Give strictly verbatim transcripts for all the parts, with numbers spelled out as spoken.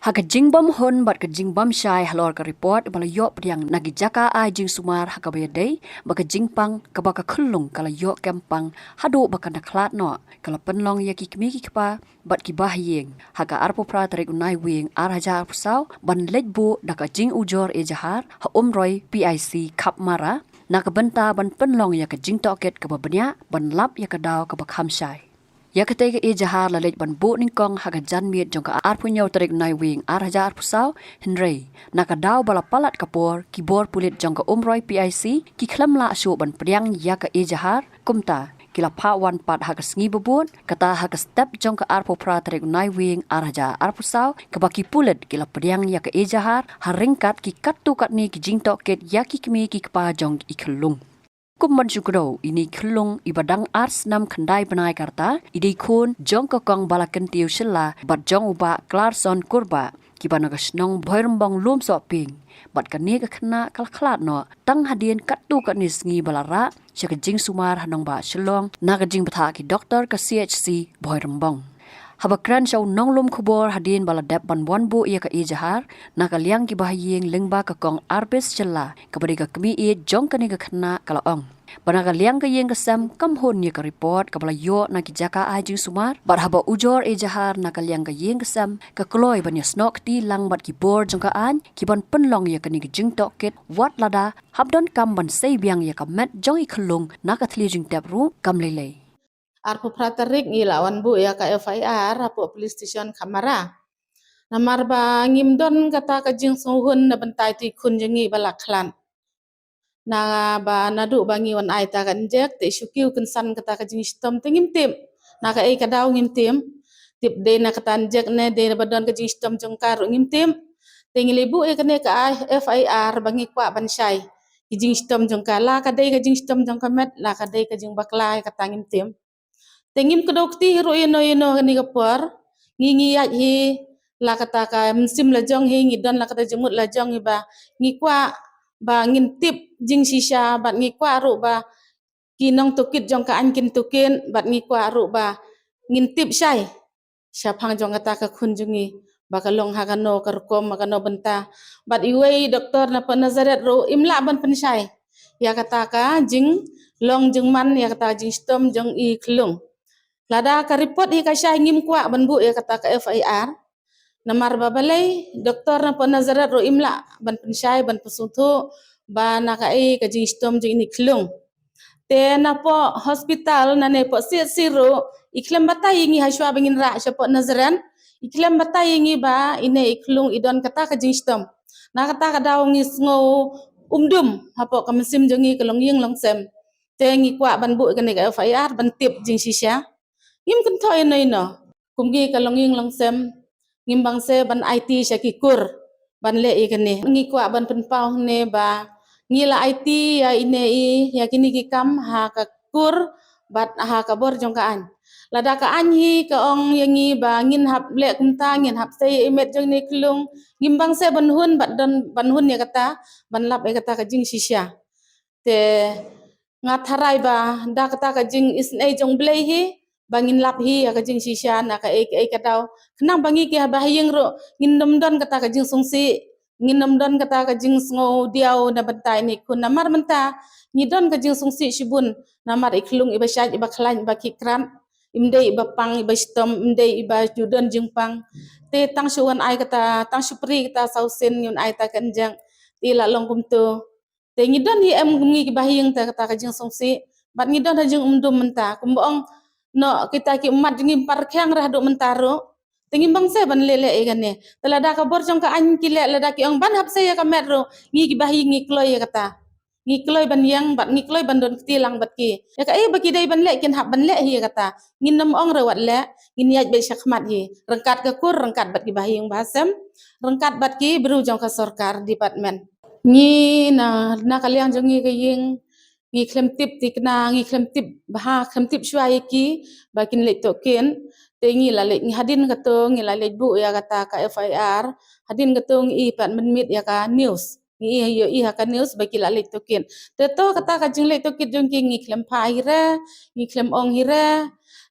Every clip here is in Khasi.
Ha ka jingbym hun bad ka jingbym shai halor ka report ba la ïoh pdiang na ki jaka ai jingsumar ha kaba ïadei bad ka jingpang kaba ka khyllung ka la ïoh kem pang haduh ba ka na khlad noh, ka la pynlong ïa ki kmie ki kpa bad ki bahaïing ha ka arphew phra tarik u Naiwieng ar hajar arphew saw ban leit buh da ka jingujor ejahar ha Umroi P I C Khapmara na ka bynta ban pynlong ïa ka jingtohkit kaba bniah ban lap ïa ka daw kaba kham shai. Ïa katei ka ejahar la leit ban buh nyngkong ha ka janmiet jong ka arphew hynñiew tarik u Naiwieng ar hajar arphew saw, hynrei na ka daw ba la palat ka por, ki bor pulit jong ka Umroi P I C ki khlem lah shuh ban pdiang ïa ka ejahar. Kumta ki la phah wan pat ha ka sngi ba bud, kata ha ka step jong ka arphew phra tarik u Naiwieng ar hajar arphew saw, kaba ki pulit ki la pdiang ïa ka ejahar ha ryngkat ki katto katne ki jingtohkit ïa ki kmie ki kpa jong i khyllung. Kum ban shu kdew, ine i khyllung iba dang ar snem khyndai bnai ka rta i dei khun jong ka kong Balakyntiew Shylla bad jong u bah Clarkson Kurbah, kiba na ka shnong Bhoirymbong Lumsohpieng. Bad kane ka khynnah ka la khlad noh tang hadien katto katne sngi ba la rah sha ka jingsumar ha nongbah Shillong na ka jingbthah ki doktor ka C H C Bhoirymbong. Haba kren sha u nonglum khubor hadien ba la dep ban wan buh ïa ka ejahar na ka liang ki bahaïing lyngba ka kong Arbis Shylla, kaba dei ka kmie ïeit jong kane ka khynnah, ka la ong ba na ka liang ka ïing ka sem kam hun ïa ka report kaba la ïoh na ki jaka ai jingsumar, bad haba ujor ejahar na ka liang ka ïing ka sem ka kloi ban ïasnoh kti lang bad ki bor jong ka aiñ ki ban pynlong ïa kane ka jingtohkit, wat lada hap donkam ban sei biang ïa ka met jong i khyllung na ka thylliej jingtep ruh kam lei lei. Arphew phra tarik ngi la wan buh ïa ka F I R hapoh police station Khapmara. Namar ba ngim don kata ka jingsngewhun na bynta iti i khun jong ngi ba la khlad. Na ba naduh ba ngi wan ai ta ka injek te shu kiew kynsan kata ka jingshitom te ngim tip na kaei ka daw, ngim tip. Tip dei na kata injek ne dei ba don ka jingshitom jong ka ruh ngim tip. Te ngi leit buh ïa kane ka F I R ba ngi kwah ban shai ki jingshitom jong ka, la ka dei ka jingshitom jong ka met, la ka dei ka jingbakla ïa kata ngim tip. Te ngim kdew kti hi ruh ïano ïano ha kane ka por. Ngi ngi ïaid hi la kata ka mynsiem la jong hi, ngi don la kata jingmut la jong hi ba ngi kwah ba ngin tip jingshisha bad ngi kwah ruh ba ki nongtohkit jong ka aiñ kin tohkit bad ngi kwah ruh ba ngin tip shai shaphang jong kata ka khun jong ngi ba ka long ha kano ka rukom, ha kano bynta. Bad iwei i doktor na Port Nazareth ruh im lah ban pynshai ïa kata ka jinglong jingman, ïa kata ka jingshitom jong i khyllung. Lada ka report hi ka shai ngim kwah ban buh ïa kata ka F I R. Namar ba balei doktor na Port Nazareth ruh im lah ban pynshai ban pynsngewthuh ba na kaei ka jingshitom jong ine i khyllung. Te napoh hospital nane poh C H C ruh i khlem batai ïa ngi ha shuwa ba ngin rah sha Port Nazareth, i khlem batai ïa ngi ba ine i khyllung i don kata ka jingshitom. Na kata ka daw ngi sngew umdum hapoh ka mynsiem jong ngi, ka longïing longsem. Te ngi kwah ban buh ïa kane ka F I R ban tip jingshisha. Ngim kynthoh ïano ïano. Kum ngi ka longïing longsem ngim bang se ban aiti sha ki kur ban leh ïa kane. Ngi kwah ban pynpaw hangne ba ngi la aiti ïa ine i, ïa kine ki kam ha ka kur bad ha ka bor jong ka aiñ. Lada ka aiñ hi ka ong ïa ngi ba ngin hap leh kumta, ngin hap sei ïa i met jong ine i khyllung, ngim bang se ban hun bad don ban hun ïa kata, ban lap ïa kata ka jingshisha. Te nga tharai ba da kata ka jingisynei jong U Blei hi ba ngin lap hi ïa ka jingshisha na kaei kaei ka daw. Khnang ba ngi ki bahaïing ruh ngin nym don kata ka jingsngewsih, ngin nym don kata ka jingsngew diaw na bynta ine i khun. Namar mynta ngi don ka jingsngewsih shibun namar i khyllung iba shait, iba khlaiñ, iba khih krat, im dei iba pang, iba shitom, im dei iba ju don jingpang. Te tang shu wan ai kata, tang shu prie kata saw sien ngi wan ai ta ka injek, te la long kumto. Te ngi don hi em kum ngi ki bahaïing te kata ka jingsngewsih bad ngi don ha jingumdum mynta. Kumba ong noh kita ki ummat jong ngi, ym pat rkhiang re haduh mynta ruh. Te ngim bang se ban leh leh ïa kane. Te lada ka bor jong ka aiñ ki leh, lada ki ong ban hap sei ïa ka met ruh, ngi ki bahaïing ngi kloi ïa kata. Ngi kloi ban ïeng bad ngi kloi ban don kti lang bad ki. Ïa kaei ba ki dei ban leh kin hap ban leh hi ïa kata. Ngin nym ong re wat leh, ngin ïaid beit shakhmat hi ryngkat ka kur, ryngkat bad ki bahaïing bahasem, ryngkat bad ki briew jong ka sorkar department. Ngi na, na ka liang jong ngi ka ïing, ngi khlem tip thikna, ngi khlem tip bha, khlem tip shuwa ïa ki ba kin leit tohkit. Te ngi la leit, ngi hadien kato ngi la leit buh ïa kata ka F I R. Hadien kato ngi i pat mynmiet ïa ka news, ngi i, ïohi ha ka news ba ki la leit tohkit. Te to kata ka jingleit tohkit jong ki ngi khlem phah hi re, ngi khlem ong hi re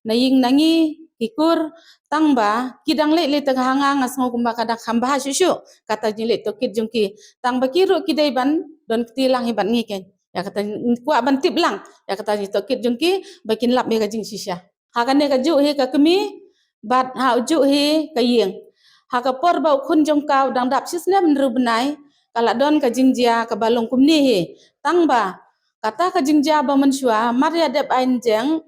na ïing na ngi. ki kur, tang ba ki dang leh leh tang ha nga, nga sngew kumba ka dang kham bha shuh shuh kata jingïaleh tohkit jong ki, tang ba ki ruh ki dei ban don kti lang hi bad ngi kein. Ïa kata ngi kwah ban tip lang ïa kata jingtohkit jong ki ba kin lap ïa ka jingshisha. Ha kane kajuh hi ka kmie bad ha ujuh hi ka ïing. Ha ka por ba u khun jong ka u dang dap shisnem hynriew bnai, ka la don ka jingjia kaba long kumne hi. Tang ba kata ka jingjia ba mynshuwa, mar ïa dep ai jingïaseng,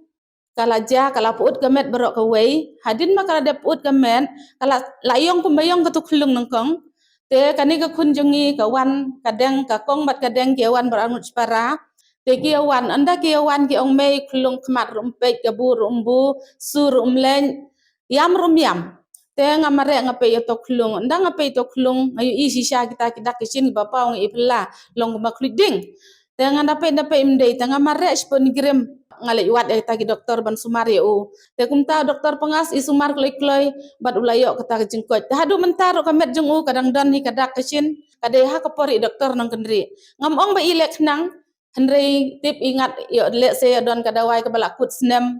ka la jia, ka la pyut ka met baroh kawei. Hadien ba ka la dep pyut ka met, ka la, la ïong kumba ïong kato khyllung nyngkong. Te kane ka khun jong ngi ka wan, ka deng, ka kong bad ka deng ki wan baroh arngut shipara. Te ki wan, ynda ki wan ki ong, mei, khyllung khmat ruh ym peit, kabu ruh ym bu, su ruh ym leh, ïam ruh ym ïam. Te nga mareh nga peit ïa to khyllung, ynda nga peit to khyllung nga ïohi shisha kita ki dak ki shin kiba paw, nga ïohi phylla long kumba khluit ding. Te nga da peit da peit ym dei, te nga mareh shiphew nigrim. Nga leit wad ïa kita ki doktor ban sumar ïa u. Te kumta u doktor pyngas, i sumar kloi kloi bad u la ïoh kata ka jingkoit. Te haduh mynta ruh ka met jong u ka dang don hi ka dak ka shin, ka dei ha ka por i doktor nongkynrih. Ngam ong ba i leh khnang, hynrei tip i ngat ïoh, lehse ïoh don ka dawai kaba la kut snem,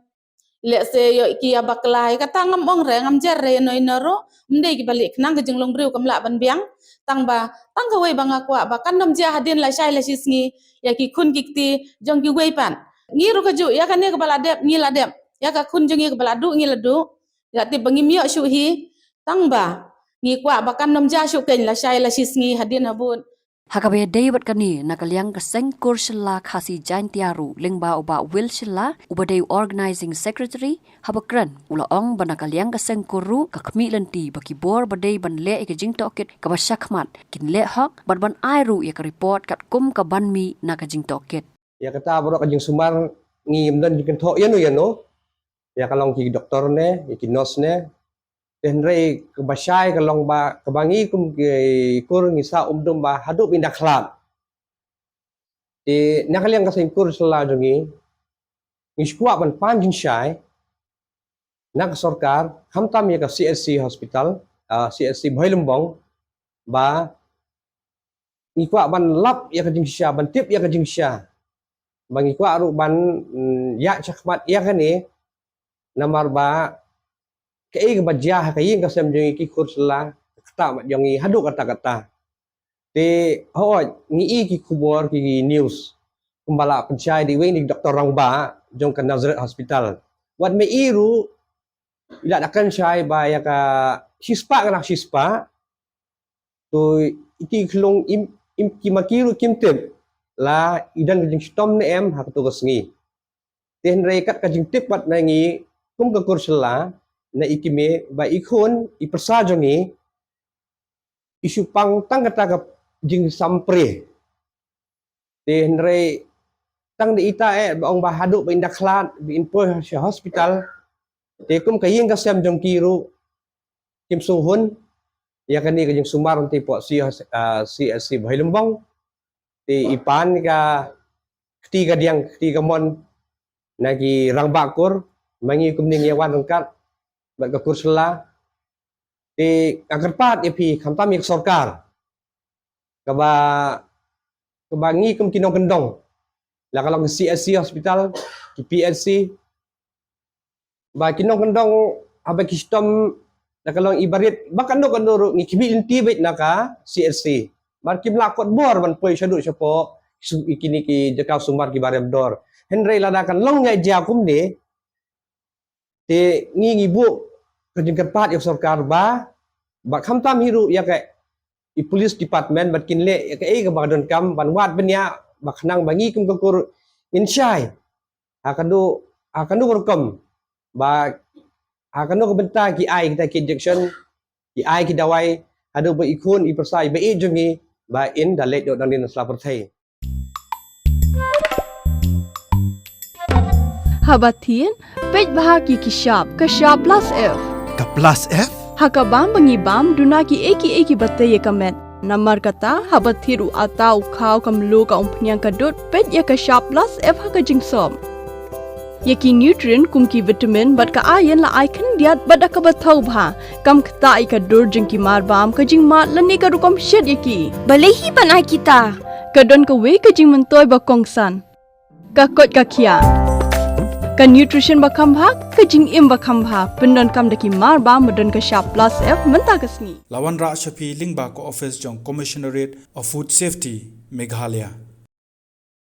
lehse ïoh ki ïa bakla, kata ngam ong re, ngam jer re ïa no ïa no ruh. Ym dei kiba leh khnang, ka jinglong briew kam lah ban biang. Tang ba tang kawei ba nga kwah ba kan ym jia hadien lashai lashisngi ïa ki khun ki kti jong kiwei pat. Ngi ruh kajuh, ïa kane kaba la dep ngi la dep, ïa ka khun jong ngi kaba la duh ngi la duh. Ïa tip ba ngim ïoh shuh hi, tang ba ngi kwah ba kan ym jia shuh kein lashai lashisngi hadien habud. Ha kaba ïadei bad kane, na ka liang ka seng kur shylla Khasi Jaintia ruh, lyngba u Bah Will Shylla uba dei u Organising Secretary, haba kren u la ong ba na ka liang ka seng kur ruh ka khmih lynti ba ki bor ba dei ban leh ïa ka jingtohkit kaba shakhmat kin leh hok bad ban ai ruh ïa ka report katkum ka ban mih na ka jingtohkit. Ïa kata baroh ka jingsumar ngim don jingkynthoh ïa no ïa no, ïa ka long ki doktor ne, ïa ki nurse ne. Te hynrei kaba shai ka long ba kaba ngi kum ki kur ngi sah umdum ba haduh ba ynda khlad. Te na ka liang ka seng kur shylla jong ngi, ngi shu kwah ban pan jingshai na ka sorkar, khamtam ïa ka C H C hospital, ah, C H C Bhoilymbong, ba ngi kwah ban lap ïa ka jingshisha, ban tip ïa ka jingshisha. Ba ngi kwah ruh ban, mm, ïaid shakhmat ïa kane, namar ba kaei kaba jia ha ka ïing ka sem jong ngi ki kur shylla, ka ktah mat jong ngi haduh katta katta. Te hooid ngi i ki khubor, ki news kumba la pynshai da iwei na ki doktor rangbah jong ka Nazareth Hospital. Wat me i ruh i la da kren shai ba ïa ka shispah ngan shispah. To i ki khyllung im, im ki ma ki ruh kim tip la i don ka jingshitom ne em ha kato ka sngi. Te hynrei kat ka jingtip pat na ngi kum ka kur shylla na i kmie ba i khun i pyrsa jong ngi i shu pang tang kata ka jingsampre. Te hynrei tang da ita eh ba ong ba haduh ba ynda khlad ba in poi sha hospital. Te kum ka ïing ka sem jong ki ruh kim sngewhun ïa kane ka jingsumar, te pok C H C, ah, C H C Bhoilymbong. Te i pan ka kti ka diang kti ka mon na ki rangbah kur, ma ngi kumne ngi wan ryngkat bad ka kur shylla. Te nga kyrpad ïa phi khamtam ïa ka sorkar, kaba, kaba ngi kum ki nongkyndong, la ka long C H C hospital, ki P H C, ba ki nongkyndong haba ki shitom, la ka long i barit, ba kano kano ruh ngi khmih lynti beit na ka C H C. Ba kim lah kot bor ban poi shaduh shapoh, su-, i kine ki jaka sumar kiba rem dor. Hynrei lada kan long ïa jia kumne, te ngi ngi buh ka jingkyrpad ïa ka sorkar ba, ba khamtam hi ruh ïa ka i police department bad kin leh ïa kaei kaba donkam ban wad bniah ba khnang ba ngi kum ka kur in shai ha kano, ha kano ka rukom, ba ha kano ka bynta ki ai kita ki injection, ki ai ki dawai haduh ba i khun i pyrsa iba ïeit jong ngi ba in da leit doh nangne na sla pyrthei. Haba thied, peit bha ki ki shap, ka shap plus F. Ka plus F? Ha ka bam ba ngi bam, duna kiei kiei kiba tei ïa ka met. Namar kata, haba thied u atta u khaw ka mluh ka umphniang ka dud, peit ïa ka shap plus F ha ka jingsop. Ïa ki nutrient kum ki vitamin bad ka iron la ai khyndiat bad da kaba thaw bha. Kam ktah ïa ka dur jong ki mar bam, ka jingmad lane ka rukom shet ïa ki. Balei hi ban ai kita? Ka don kawei ka jingmyntoi ba kongsan. Ka koit ka khiah. Ka nutrition ba kham bha, ka jingim ba kham bha, pyndonkam da ki mar ba, ba don ka shap plus F mynta ka sngi. La wanrah sha phi lyngba ka office jong Commissionerate of Food Safety, Meghalaya.